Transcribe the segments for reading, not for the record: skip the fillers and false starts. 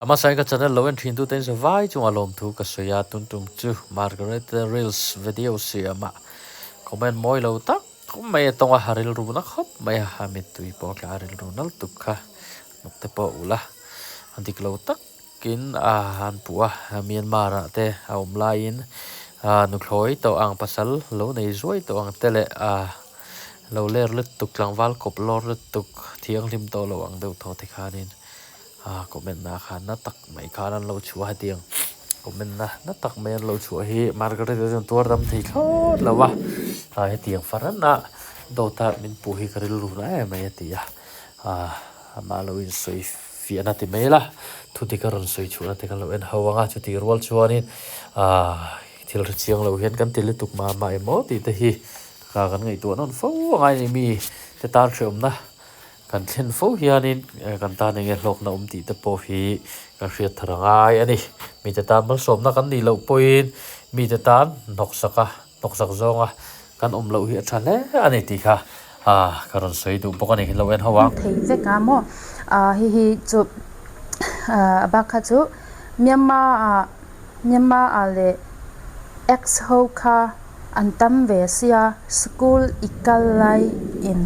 Hmasa in ka channel lo en thin tute in zavai chungah lawmthu ka sawi a, tun tum chu Margaret reels video siamah comment mawi lo tak mai a tawng a, a rilru na khawp mai a, a mittui pawh a tla a rilru nal tuk kha hnuk te pawh a ulh a, a dik lo takin a han puh a, Myanmar ah te a awm laiin nuthlawi tawh ang pasal lo nei zuai tawh ang te leh lo ler lutuk tlangval kawp lawr lutuk thianghlim tawh lo ang deuh thaw te khanin A comment na khan na tak mai khan an lo chhuah hetiang comment na na tak mai an lo chhuah hi Margaret a chuan tuar dam thei thlawt lo a, ah hetiang farana dawta min puh hi ka rilru na em mai a ti a, ah amah lo insawi fiahna ti mai la thudik a rawn sawi chhuahna te kan lo en ho ang a chutih rual chuanin ah thil hre chiang lo hian kan ti lutuk mah mah emaw tih te hi kan ngaihtuah nawn fo ang a ni mi te tan hreawmna. Kan thlen fo hianin kan tan enge hlawkna awm tih te pawh hi kan hriat thar a ngai a ni. Mite tan malsawmna kan nih loh pawhin mite tan hnawksak a, hnawksak zawnga kan awm loh hi a tha hle a ni tih kha ka rawn sawi duh bawk a ni. Lo en ho ang. Thei vek a maw? Hei hi chu a bak kha chu Myanmar ah Myanmar ah leh ex ho kha An tam ve sia, school i kal lai in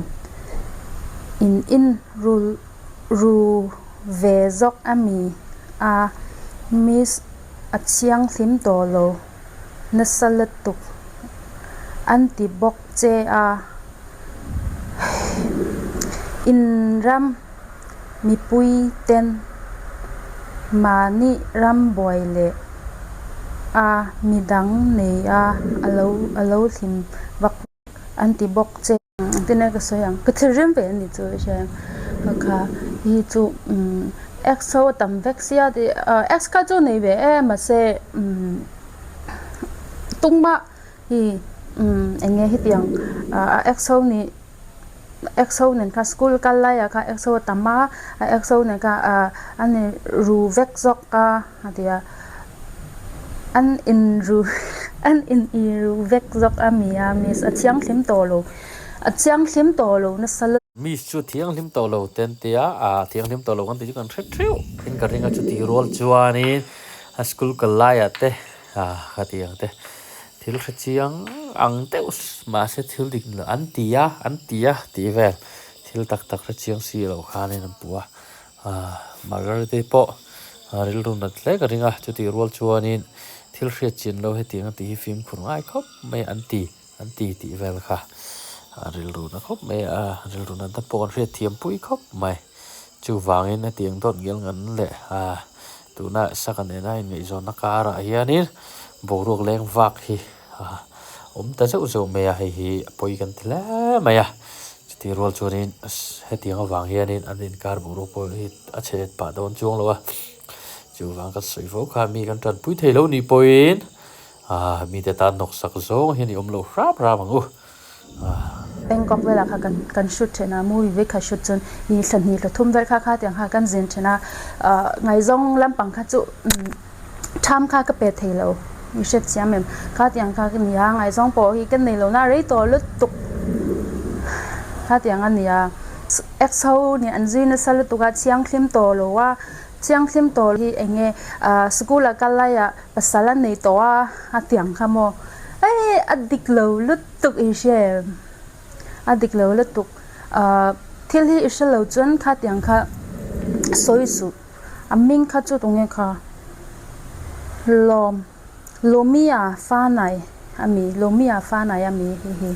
in in ru ru ve zawk a mi a, miss a thianghlim tawh lo nasa lutuk an ti bawk che a, in ram mipui ten mahni ram buai leh a midang nei a alo alo hlim vak an ti bawk che. Engtin nge ka sawi ang ka thilrim ve ani chu i hria em ka kha hi chu umm x ho a tam vek sia tih x kha chu nei ve em mahse umm tumah hi umm eng nge hetiang a x ho nih. Exo nen kha school kal laiah kha exo a tam a, a exo nen kha ah an in ru vek zawk a a ti a, an in ru an in i ru vek zawk a mi a miss a thianghlim tawh lo a thianghlim tawh lo nasa lutuk. Miss chu thianghlim tawh lo te an ti a, ah thianghlim tawh lo kan tih chu kan hre theuh in ka ring a chutih rual chuanin a school kal laiah te ah ka ti ang te. Thil hre chiang ang deuh mahse thil dik lo an ti a, an ti a tih vel thil tak tak hre chiang si loh khanin an puh a, aah Margarete pawh rilru nat hle ka ring a, chutih rual chuanin thil hriat chin lo hetiang a tih hi fimkhur ngai khawp mai an ti an ti tih vel kha rilru na khawp mai a, rilru natna pawh an hriat thiam pui khawp mai. Chuvangin hetiang dawt ngel ngan leh aah tuna saka nena inngaihzawnna karah hianin boruak leng vak hi aah awm ta zeuh zeuh mai a, hei hi a pawi kan ti hle mai a. Chutih rual chuanin hetiang avang hianin an inkar boruak pawh hi a chhe let pah dawn chuang lo a, chuvang ka sawi fo kha mi kan tanpui thei lo nih pawhin aah mite tan hnawksak zawng hian i awm lo hram hram ang u. Bangkok velah kha kan kan shoot then a movie vek kha shoot chuan ni thla hnih thla thum vel kha kha tiang kha kan zin then a ah ngaihzawng lampang kha chu umm tham kha ka pe thei lo i hriat chiam em kha tiang kha ka ni a ngaihzawng pawh hi ka nei lo na rei tawh lutuk kha tiang a ni a ex ho nih an zui nasa lutuk a thianghlim tawh lo a thianghlim tawh hi eng nge ah school ah kal laiah pasal a nei tawh a a tiang kha maw. Hei a dik lo lutuk i hria em? A dik lo lutuk. Ahh thil hi i hre lo chuan khatiang kha sawi suh. A hming kha chu tunge kha? Lawm, Lawmia Fanai a mi, Lawmia Fanai a mi hei hi.